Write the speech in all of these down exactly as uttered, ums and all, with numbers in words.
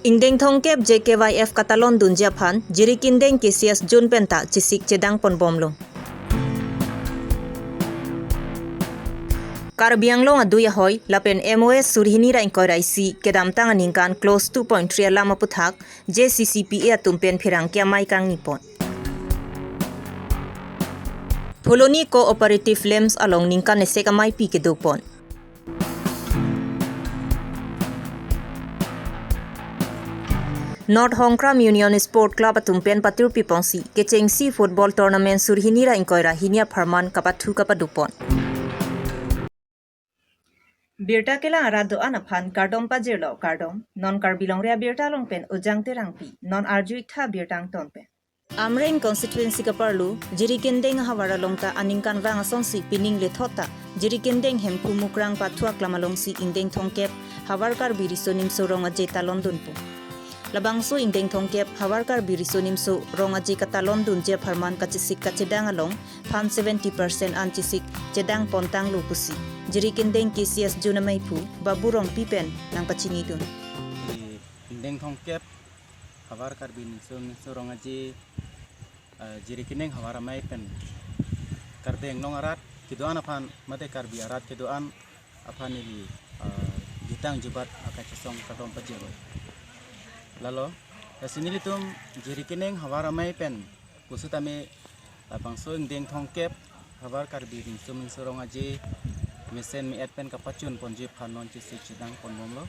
Ingdeng thomkep J K Y F katalon dunji aphan, Jirikindeng K C S June penta chesik chedang ponbomlo. Karbi Anglong adui ahoi, lapen M O S surhini ra ingkoi ra isi, kedamtang aningkan clause two point three alam aputhak, J C C P A atum pen pherangke amei kangni pon. Phuloni Cooperative Lamps along ningkan esek ameipi kedo pon. North Hongkram Union Sport Club atum pen patirpi ponsi, kechengsi football tournament surhini ra ingkoi ra hini apharman kapathu kapado pon. Birta kelang arat do-an aphan kardom pajirlo, kardom, non Karbi Longri Abirta along pen Ujang Terangpi, non arju-ik tha birta angton pen. Amreng constituency kaparlo, Jirikindeng havar along ta aningkanvang asonsi pining lethot ta, Jirikindeng Hemphu Mukrang pathu aklam alongsi ingdeng thomkep, Havar Karbi Riso Nimso Rong Aje talon dunpo. Labangso ingdeng thomkep, Havar Karbi Riso Nimso Rong Aje katalon dunji apharman kachesik kachedang along, phan seventy percent an chesik chedang pontanglo pusi, Jirikindeng K C S June ameiphu, Babu Rongpi pen nangpachinidun. Ingdeng thomkep, Havar Karbi Riso Nimso Rong Aje, eh, Jirikindeng havar amei pen Karbi Anglong arat kedo-an aphan, mate Karbi arat kedo-an aphan neli, eh, jutang jubat akachesong kardom pajirlo. Lalo, lasi nelitum Jirikindeng havar amei pen pusitame labangso ingdeng thomkep Havar Karbi Riso Nimso Rong Aje mesen me-et pen kapachun ponji aphan non chesik chedang ponbomlo.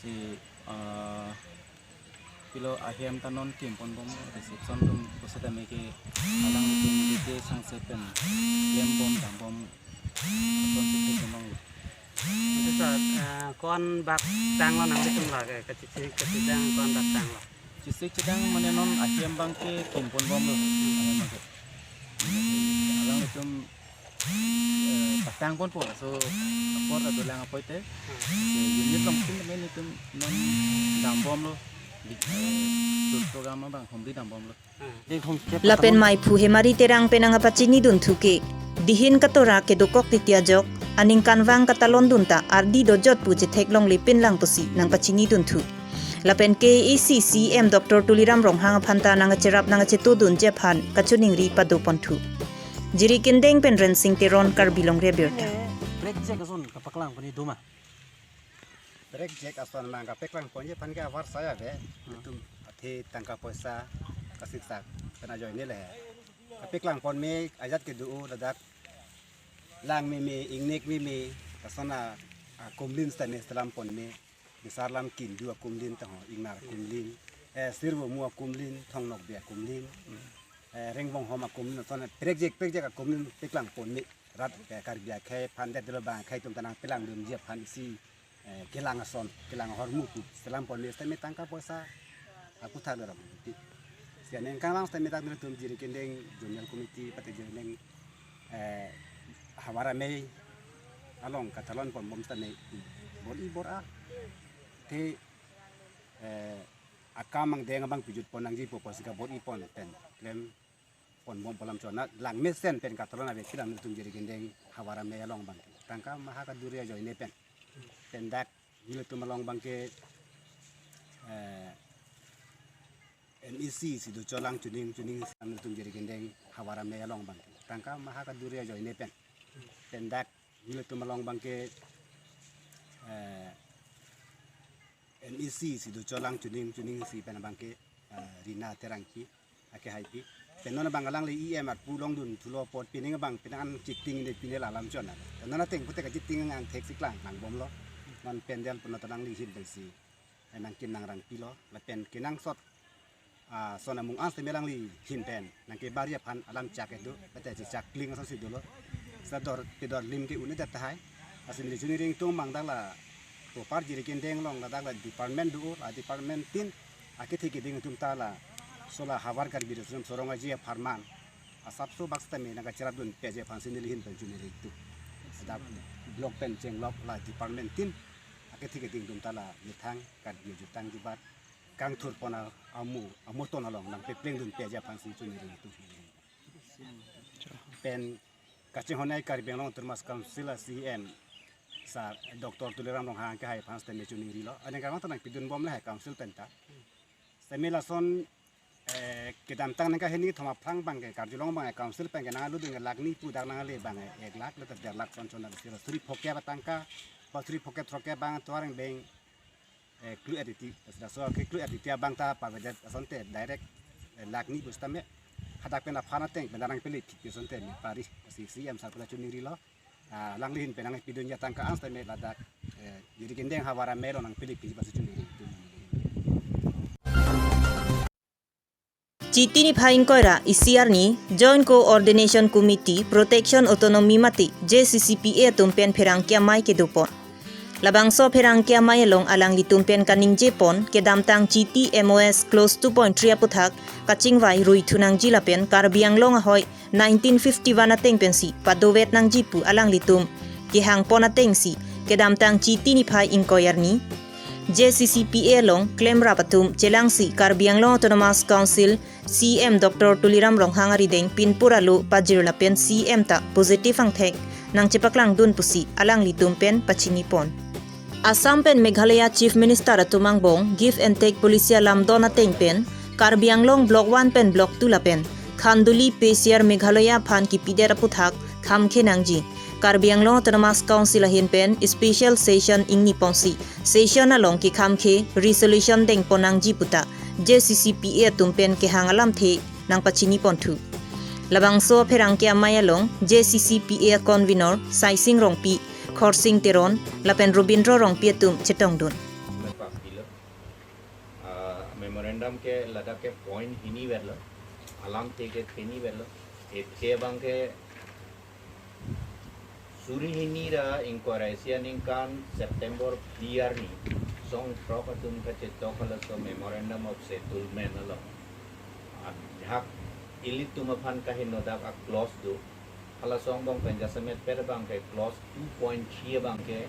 Si, ah, pilo ahem ta non kim ponbom reception atum pusitame ke alangtum dite sangse pen klembom dambom ason si thek bom lo. Itu sa, eh, ko-an bak tanglo nanglitum lake, kachesik kachedang ko-an bak tanglo? Chesik chedang mane non ahem abang ke kim ponbomlo. Ahem abang ke. Alangtum, eh, patang ponpo, laso apor ta dolang apot te. Eh, unit along pen mane nelitum non dambomlo. Di, eh, tur program abang homri dambomlo. Lapen meiphu Hemari Terang pen nangpachinidunthu ke, dihin katora kedokok titi ajok, aningkanvang katalon dun ta ardi dojot pu chetheklongle pinlang pusi nangpachinidunthu. Lapen K A A C C E M Doctor Tuliram Ronghang aphan ta nangkacherap nangkachetodunji aphan kachiningri padoponthu. Jirikindeng pen Rensing Teron, Karbi Longri Abirta. Brake jack ason kapaklang pon-i doma. Brake jack ason mang kapaklang ponji aphan ke avar saya be. Hmm. Itum athe tangka poisa kasiksak pen ajoine le. Kapaklang pon me ajat kedo ladak lang meme, ingnek meme, lason a, akumlin sitame selam pon me. Bisar lam kindu akumlin ta ho, Ingnar akumlin, eh, Sirvomu akumlin, Thong Nokbe akumlin, eh, Rengvong Hom akumlin, lason a brake jack, brake jack akumlin paklang pon me. Rat, eh, Karbi akhei aphan det dolo, bang akhei atum ta nangpaklangdunji aphan isi, eh, kelang ason, kelang ahormu pu selam pon me sitame tangka poisa aputhak lo ram ti. Si aningkanvang sitame dak nelitum Jirikindeng Zonal Committee, pati Jirikindeng, eh, havar amei along katalon ponbom sitame bor-i bor-a. Te, eh, akam angdeng abang pejut pon nangji pu pusi kabor-i pon pen klem ponbom pu alam chona lang mesen pen katalon ave kilang nelitum Jirikindeng havar amei along abang. Tangka maha kaduri ajoine pen. Pen dak nelitum along abang ke, eh, M A C si docholang chuning chuning si nelitum Jirikindeng havar amei along abang. Tangka maha kaduri ajoine pen. Pen dak nelitum along abang ke, eh, M A C si docholang chuning chuning si pen abang ke, eh, Rina Terangpi, ake hai pi. Pen non abang alangli E M arpu longdunthulo apot pining abang penang an chikting ne pine la alam chona. Pen non ateng putek kachikting angthek si klang nangbomlo. Non pandal pen ta alangli hin pensi, eh, nangkin nangrangpilo. Lapen kenangsot, ah, ason amung an sitame alangli hin pen nangkebari aphan alam chak kedo, pate chechak kling asonsi dolo. Sita dor, pedor lim ke-un-edet tahai. Lasi neli chuningri ingtung mang dak la, topar Jirikindeng along ladak la department do, la department tin akethe keding atum ta laso la Havar Karbi Riso Nimso Rong Aje apharman asapso bak sitame nangkacherapdun peji aphansi neli hin pen chuningri ingtung. Dak block pen chenglok la department tin akethe keding atum ta la methang Karbi ajutang jubat kangthur pon a-, amu, amuton along nangpaplengdun peji aphansi chuningri ingtung. Pen kachinghon ai Karbi Anglong Autonomous Council a C E M Sir Doctor Tuliram Ronghang ke hai aphan sitame choningrilo. Aningkan abang ta nangpidunbom lahai council pen ta. Sitame lason, eh, kedamtang ningkan hini thom aphrang abang ke karjulong abang ke council pen ke nanglutdun ke lakh ni pu dak nangle abang ke ek lakh lata der lakh son chon suri phokep atangka, ba suri phokep throkkep abang tovar angbeng, eh, klu-et titi, laso ke klu-et titi abang ta pavedet asonte direct, eh, lakh ni pu sitame hadak pen aphan ateng pen nangpele phit pu asonte me pari, si C M sir pen ta choningrilo. Ah, alangli ahin pen nangpidun atangka an sitame ladak, eh, Jirikindeng havar amelo nangpele phit pu si choningri. Chiti niphai ingkoi ra isi arni Joint Coordination Committee Protection Autonomy mate J C C P A atum pen pherangke amei kedopon. Labangso pherangke amei along alanglitum pen kaningjepon kedamtang Chiti M O S Clause two point three aputhak kachingvai ruithu nangji lapen Karbi Anglong ahoi nineteen fifty-one ateng pensi padovet nangji pu alanglitum kehangpon atengsi kedamtang Chiti niphai ingkoi arni J C C P A along klemrap atum chelangsi Karbi Anglong Autonomous Council C M Doctor Tuliram Ronghang arideng pinpur alo pajir lapen C M ta positive angthek nangchepaklangdun pusi alanglitum pen pachinipon. Assam pen Meghalaya Chief Minister atum angbong give and take policy alam don ateng pen Karbi Anglong Block one pen Block two lapen Khanduli Pesiar Meghalaya aphan kipidet aputhak khamkhe nangji Karbi Anglong Autonomous Council ahin pen special session ingniponsi session along kekhamkhe resolution dengpon nangji puta J C C P A atum pen kehang alamthe nangpachinipon thu. Labangso pherangke amei along J C C P A convener Saising Rongpi, Khorsing Teron lapen Robindro Rongpi atum chetongdun. Ah, memorandum ke ladak ke point hini verlo, alamthe ke theni verlo, ethe abang ke suri hini ra ingkoi ra isi aningkan September phli arni song throk atum kachetok halaso memorandum of settlement along, ah, ajahak ilitum aphan kahenodak a clause do. Halaso angbong pen jasemet pet abang ke clause two point three abang ke,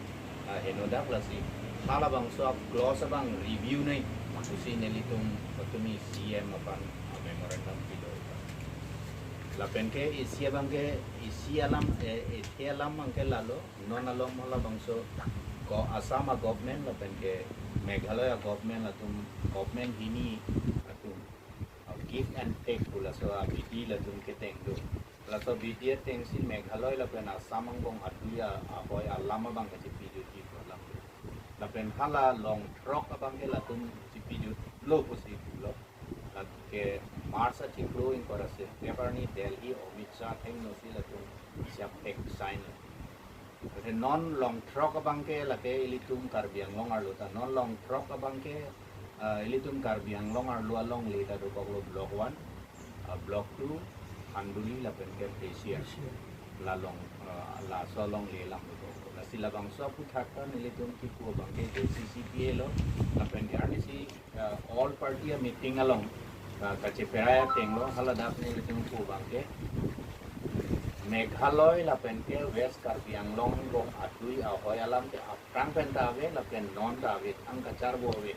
ah, henodak lasi halabangso a clause abang review nai pusi nelitum patumi C M aphan, ah, memorandum pilo. Lapen ke isi abang ke isi alam, eh, ethe alam abang ke lalo, non alom halabangso ko Assam a government lapen ke Meghalaya government atum, government hini atum, ah, give and take pu laso abidi latum keteng do. Laso abidi atengsi Meghalaya lapen Assam angbong adui a-, ahoi alam abang kachipijutji pu alam do. Lapen hala long throk abang ke latum chipijutlo pusi pulo. Lake March achiklo ingkoi ra sirkep arni Delhi Amit Shah athengno si latum siap ek sign. Ate non long throk abang ke lake ilitum Karbi Anglong arlo ta non long throk abang ke, ah, ilitum Karbi Anglong arlo alongle ta dokoklo Block one, ah, Block two, Khanduli lapen ke Pesiar. Pesiar. La long, ah, laso alongle alam dokoklo. Lasi labangso aputhak ta nelitum kipu abang ke J C C P A lo, lapen ke arnisi, ah, all party a meeting along, ah, kacheperai atenglo, haladak nelitum pu abang ke Meghalaya lapen ke West Karbi Anglong angbong adui ahoi alam ke aphrang pen ta ave lapen non ta ave, thang kacharbo ave.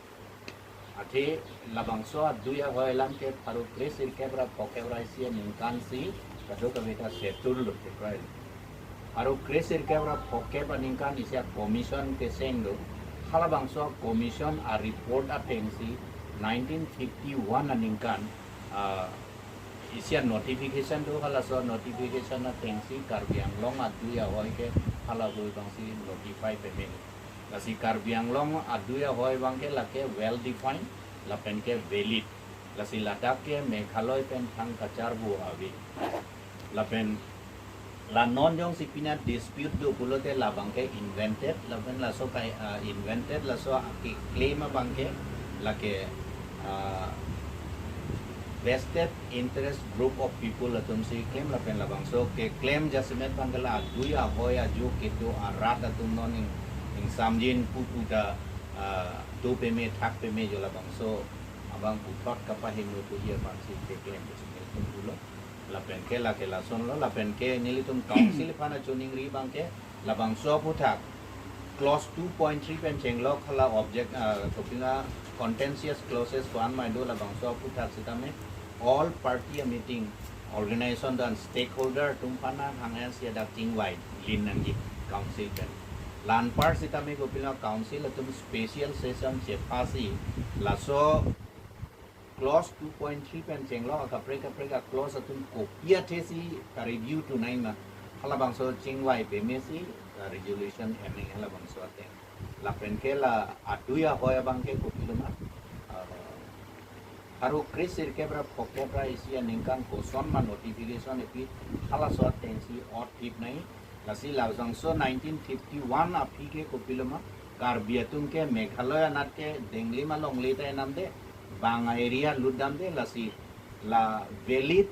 Athe labangso adui ahoi alam ke pharo kre sirkep ra phokep ra isi aningkan si kadokave ta settle lo, tekroilo. Pharo kre sirkep ra phokep aningkan isi a commission keseng do. Halabangso commission a report atengsi nineteen fifty-one aningkan, ah, isi a notification do, halaso notification atengsi Karbi Anglong adui ahoi ke hala ahoi abangsi notify peme. Lasi Karbi Anglong adui ahoi abang ke lake well defined lapen ke valid. Lasi ladak ke Meghalaya pen thang kacharbo ave. Lapen la non jongsi pina dispute do pulote labang ke invented, lapen laso kai, ah, invented laso ke claim abang ke lake, ah, vested interest group of people atum si claim, lapen labangso ke claim jasemet abang ke la adui ahoi ajo kedo arat atum non ing, ingsamjin pupu ta, ah, do peme thak peme jo labangso abang puthot kapahingno puji aphansi ke claim jasemet atum pulo. Lapen ke lake lasonlo, lapen ke nelitum council aphan choningri abang ke labangso aputhak clause two point three pen chenglok hala object, ah, kopina contentious clauses ko-an mai do labangso aputhak sitame all party a meeting, organization dan stakeholder atum aphan hang-en si adak chingvai lin nangji council pen. La anpar sitame kopilo council atum special session chephasi laso clause two point three pen chenglok akaprek kaprek a-clause atum kopi athesi ka-review tunai ma, halabangso chingvai pemesi, uh, resolution emnang halabangso ateng. Lapen ke la adui ahoi abang ke kopiloma, uh, pharo kre sirkep ra phongokep ra isi aningkan koson ma notification epi, halaso atengsi othip nai. Lasi labangso nineteen fifty-one aphi ke kopiloma, Karbi atum ke Meghalaya anat ke denglim alongle ta enamde, bang a-area lutdamde, lasi la valid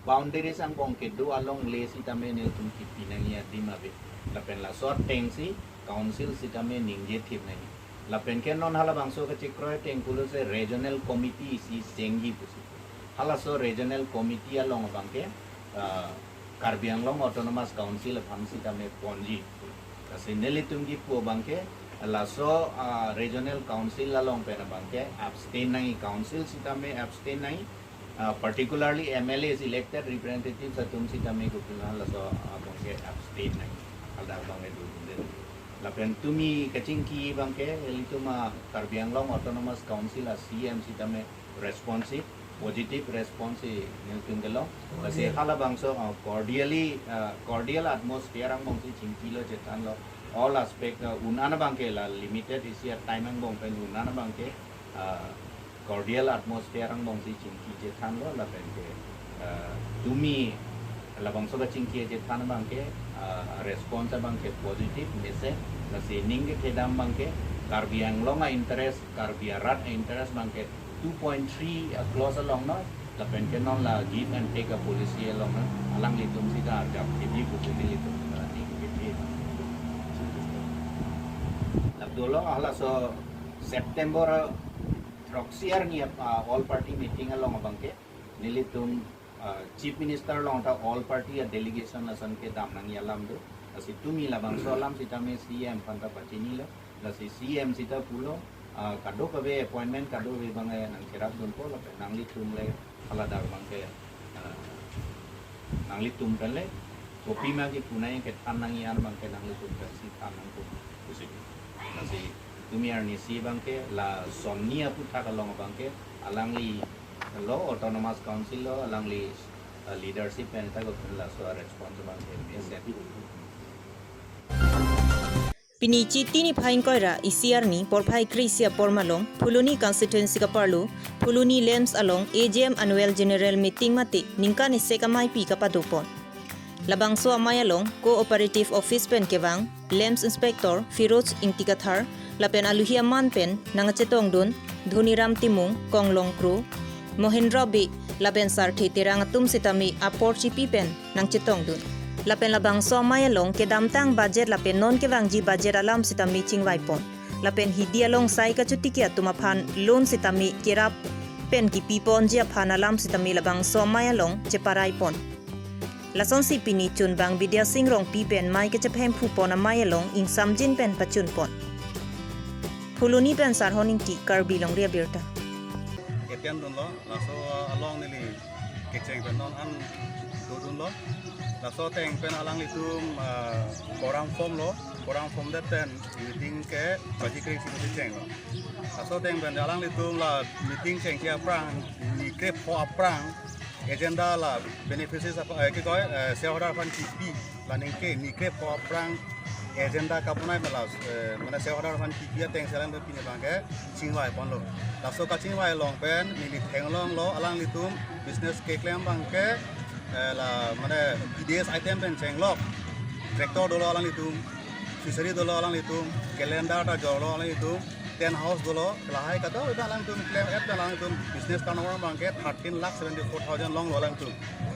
boundaries angbong kedo alongle sitame nelitum kipi nangji adim ave. Lapen laso atengsi council sitame ningje thip nangji. Lapen ke non halabangso kachekroi ateng pulote regional committee isi chengji pusi. Halaso regional committee along abang ke, ah, Karbi Anglong Autonomous Council aphan sitame ponji. Lasi nelitum kipu abang ke, laso, ah, regional council along pen abang ke abstain nangji, council sitame abstain nangji, ah, particularly M L As, elected representatives atum sitame kopilo laso abang ke abstain nangji. Hadak abang ke dodunde. Lapen tumi kachingki abang ke, ilitum a-Karbi Anglong Autonomous Council a-C E M sitame responsive, positive response si nelitum kelong. Lasi halabangso, ah, cordially, ah, cordial atmosphere angbongsi chingkilo chethanlo. All aspect, ah, un-an abang ke la limited isi a-time angbong pen un-an abang ke, ah, cordial atmosphere angbongsi chingki chethanlo lapen ke, ah, tumi labangso kachingki chethan abang ke, ah, response abang ke positive mesen, lasi ning kekedam abang ke Karbi Anglong a-interest, Karbi arat a-interest abang ke two point three a-clause along noi, lapen ke non la give and take a-policy along noi, alanglitum sita arjap kebi pu nelitum, ah, ning kebi. Lap dolo halaso September throksi arni, ah, all party meeting along abang ke nelitum, ah, Chief Minister along ta all party a-delegation lason kedam nangji alam do. Lasi tumi labangso alam sitame C E M aphan ta pachinilo. Lasi C E M sita pulo, ah, kadokave appointment kadokave abang, eh, nangcherapdunpo lapen nanglitum le haladak abang ke, ah, nanglitum pen le kopima kipu nangji kethan nangji an abang ke nanglitum pensi than nangpo pusi. Lasi tumi arnisi abang ke la sonni aphuthak along abang ke alangli lo, Autonomous Council lo, alangli, eh, leadership pen ta kopilo laso response abang ke mesen. Pini Chiti niphai ingkoi ra isi arni porphai kre-isi apor malom Phuloni constituency kaparlo Phuloni LAMPS along A G M Annual General Meeting mate ningkan isi amei pi kapadopon. Labangso amei along Cooperative Office pen kevang LAMPS Inspector Firoj Ingti Kathar lapen aluhi aman pen nangchetongdun Dhoniram Timung, Konglong Kro, Mohendra Bey lapen Sarthe Terang atum sitame apor chipi pen nangchetongdun. Lapen labangso amei along kedamtang budget lapen non kevangji budget alam sitame chingvaipon. Lapen hidi along sai kachotiki atum aphan loan sitame kerap pen kipiponji aphan alam sitame labangso amei along cheparaipon. Lasonsi pini chunbang Bidya Sing Rongpi pen mei kechephem phupon amei along ingsamjin pen pachunpon. Phuloni pen Sarhon Ingti, Karbi Longri Abirta. Etian dunlo, laso along neli kecheng pen non an dodunlo. Laso ateng pen alanglitum, ah, quorum form lo, quorum form det pen meeting ke baji kre-isi chenglo. Laso ateng pen alanglitum la meeting chengji aphrang, ni krepho aphrang, agenda la beneficiaries apa, eh, kikoi, eh, shareholder aphan kipi, la ningke ni krepho aphrang agenda kaponai malas, eh, mane shareholder aphan kipi ateng si alanglitum pini abang ke chingvaiponlo. Laso kachingvai along pen neli theklonglo alanglitum business keklem abang ke, eh, la mane P D S item pen chenglok. Tractor dolo alanglitum, fishery dolo alanglitum, calendar ta jorlo alanglitum, tent house dolo, lahai kadokave alanglitum klem-et pen alanglitum business turnover abang ke thirteen lakh seventy-four thousand longlo alanglitum.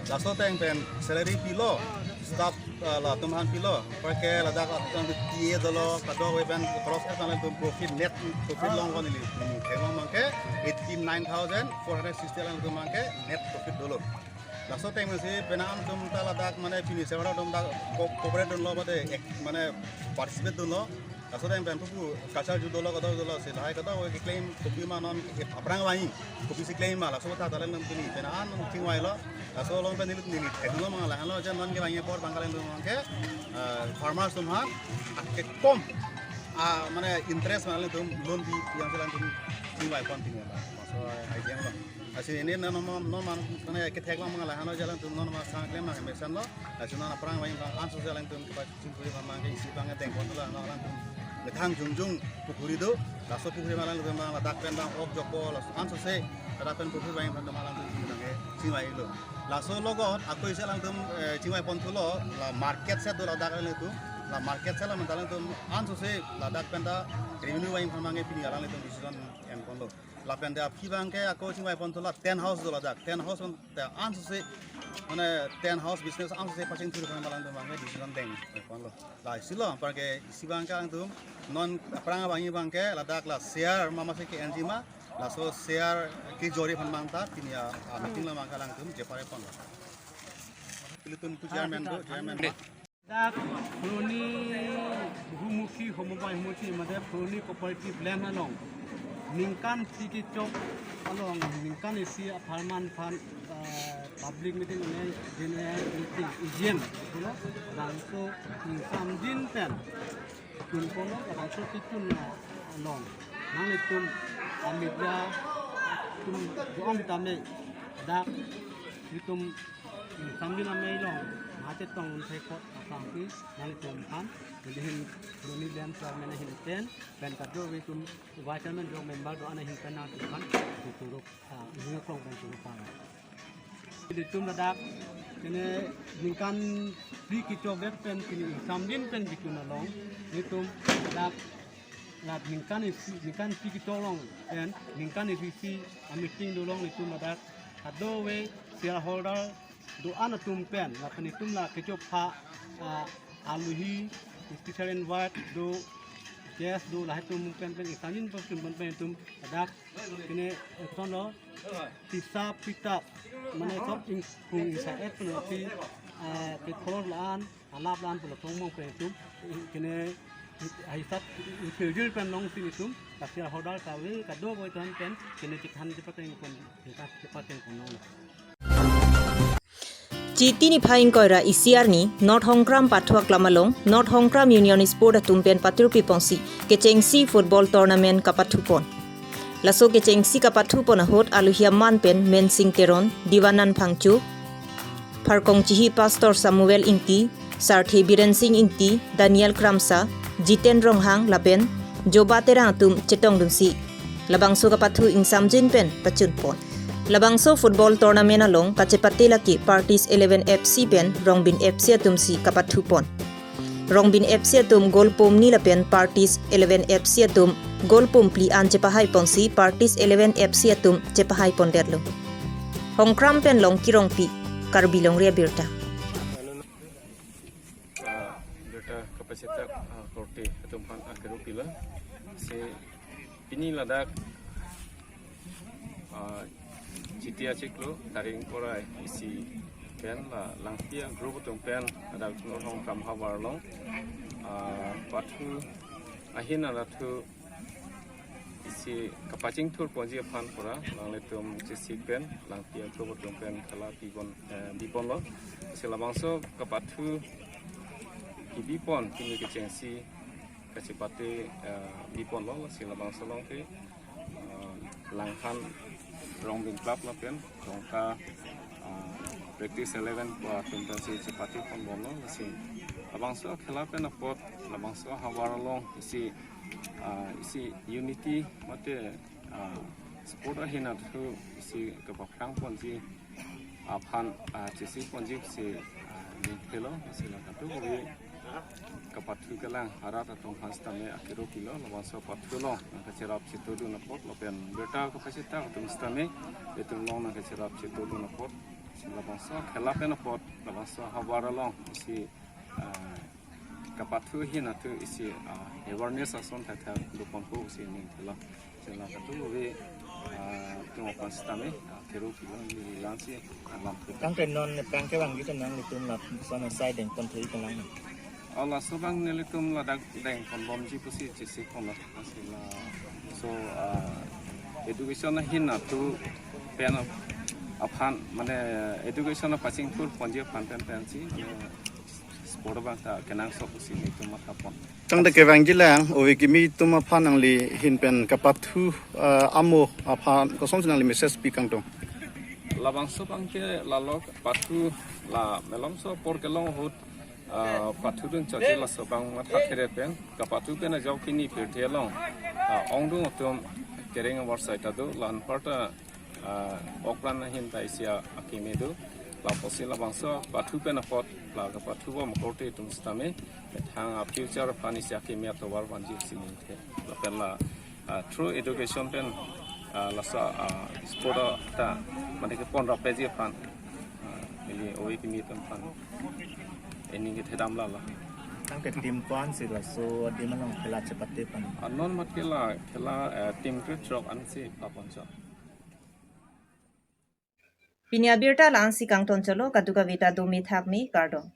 Laso ateng pen salary pilo, staff, ah, latum aphan pilo, apar ke ladak atum T A dolo, kadokave pen cross-et alanglitum profit, net profit longlo neli, neli theklong abang ke eighty-nine thousand four hundred sixty alanglitum abang ke net profit dolo. Laso ateng pensi penang atum ta ladak mane pini shareholder atum ta co-, cooperate dunlo mate ek, mane participate dunlo. Laso time pen pupu kachar ju dolo, kadokave dolo, si lahai kadokave keklem kopi ma, non aphrang vangji kopisi klem ma, laso ta ta alangtum pini pen an chingvailo. Laso along pen neli neli theklo ma, lahenlo je non kevangji apor abang alangtum ke, eh, farmers atum aphan akekom, ah, mane interest ma alangtum loan pi, yang si alangtum chingvai pon tinglo. Laso idea lo. Lasi pini non non non man, mane kethek lo ma, lahenlo je alangtum non ma sang klem ma mesenlo. Lasi non aphrang vangji abang ansose alangtum kepachingthurji abang ke isi abang deng ponlo, non alangtum methang jongjong pukhuri do. Laso pukhuri ma alangtum abang ladak pen abang ok jokpo, laso ansose ladak pen pukhuri vangji abang alangtum abang ke chingvailo. Laso logot ako isi alangtum, eh, chingvai ponthulo, la market shed do ladak alangtum. La market shed la mandal alangtum ansose ladak pen ta revenue vangji abang ke pini alangtum decision en ponlo. Lapen ta aphi abang ke ako chingvai ponthulo, tent house do ladak. Tent house pen ta ansose, mane tent house business ansose pachingthurji abang alangtum abang ke decision deng ponlo. Lasi lo, apar ke isi abang ke alangtum non aphrang vangji abang ke ladak la share ma masi ke-enji ma, laso share kejorji aphan abang ta pini a, a meeting along abang ke alangtum jepare ponlo. Ilitum pu chairman do, chairman do. Dak Phuloni Bahumukhi Homobai Homochi mate Phuloni Cooperative Land along ningkan phli kechok along ningkan isi apharman aphan, eh, public meeting ne general meeting E G M pulo, labangso ingsamjin pen tun ponlo, labangso kechun along nanglitum a media atum do-an tame dak itum ingsamjin amei along mate tong un thekot aphrang ke nanglitum aphan, neli ahin, neli Land Chairman ahin pen, pen kadokave atum Vice Chairman do member do-an ahin pen nanglitum aphan tuturuk, ah, isi akrong pen turuk pala. Ilitum ladak kene ningkan phli kechokdet pen pini ingsamjin pen bichun along, ilitum ladak la ningkan isi, ningkan phli kechok along pen ningkan isi isi a meeting do along ilitum ladak kadokave shareholder do-an atum pen, lapen itum la kechopha, ah, aluhi, special invite do, guest do, lahai atum pen pen ingsamjin pachun pon pen itum ladak kene ekson lo, tisa pitap, mane sob ingkung ingsa-et pen api, ah, ke kholor la-an, alap la-an pulo tongmong pen itum kene ahisap ingkirjir pen longsi itum la shareholder kave kadokave atum pen kene chethan chepateng pon, chepateng pon long. Chiti niphai ingkoi ra isi arni North Hongkram pathu aklam along North Hongkram Union Sport atum pen patirpi ponsi kechengsi football tournament kapathu pon. Laso kechengsi kapathu pon ahut aluhi aman pen Mensing Teron, Divanan Phangcho, Pharkongchihi Pastor Samuel Ingti, Sarthe Biren Sing Ingti, Daniel Kramsa, Jiten Ronghang lapen Joba Terang atum chetongdunsi labangso kapathu ingsamjin pen pachun pon. Labangso football tournament along kachepate lake Parties Eleven F C pen Rongbin F C atumsi kapathu pon. Rongbin F C atum goal pumni lapen Parties Eleven F C atum goal pumpli an chepahai ponsi Parties Eleven F C atum chepahai pondetlo. Hongkram pen Longki Rongpi, Karbi Longri Abirta. Ah, birta kapachethak, ah, korte atum aphan akero pilo. Si pini ladak, ah, Chiti achiklo tarik ingkoi ra isi pen la Langpi a-group atum pen ladak North Hongkram havar along, ah, pathu ahin arathu isi kapachingthur ponji aphan pura nanglitum chesik pen Langpi a-group atum pen khela pipon, eh, biponlo. Si labangso kapathu kibipon pini kechengsi kachepate, eh, biponlo, si labangso along ke, eh, Langhan Rongbin Club lapen Rongka, eh, Parties Eleven pu atum pensi chepate ponbomlo, si labangso khela pen apot labangso havar along si, eh, isi unity mate, eh, sport ahin athu si kapaphrang ponji aphan, ah, chesik ponji si, ah, ningthelo, si la kadokave kapathu kelang arat atum aphan sitame akero pilo, labangso pathu along nangkacherap chetongdun apot lapen birta kapachethak atum sitame itum along nangkacherap chetongdun apot, si labangso khela pen apot labangso havar along si, ah, kapathu ahin athu isi, ah, awareness ason thakthak doponpo si ningthelo. Si la kadokave, ah, atum aphan sitame, ah, akero pilo, neli la-ansi, ah, lam. Tangte non nephrang kevangji pen nanglitum lapuson asai dengpon thei kelang. Oh, laso abang nelitum ladak dengponbomji pusi chesik ponlo. Lasi la, so, ah, education ahin atu pen ap-, aphan, mane education apachingthur ponji aphan pen pensi, mane sport abang ta kenangsot pusi nelitum mathapon. Tangte kevangjilang, ove kimi atum aphan nangli ahin pen kapathu, ah, amo aphan kosonsi nangli message pi kangtung? Labangso abangke lalo pathu la malomso apor kelong ahut, ah, pathudun chotji laso abang matha theret pen, kapathu pen ajok pini pirthe along, ah, ongdung atum kereng avar sai ta do, la anparta, ah, okran ahin ta isi akeme do, lapusi labangso pathu pen apot la kapathubom korte atum sitame, methang a future aphan isi akeme atovar vanji pusi ningthe. Lapen la, ah, through education pen, ah, laso, ah, sport ta mane kepon rapji aphan, ah, ili ove kimi atum aphan ening kethedam lala. Tangte team ko-ansi laso adim along khela chepate pon? Ah, non mat ke la khela, eh, team krethrok ansi paponchot. Pini abirta la-ansi kangtonchotlo, kadokave ta dome thakme, kardom.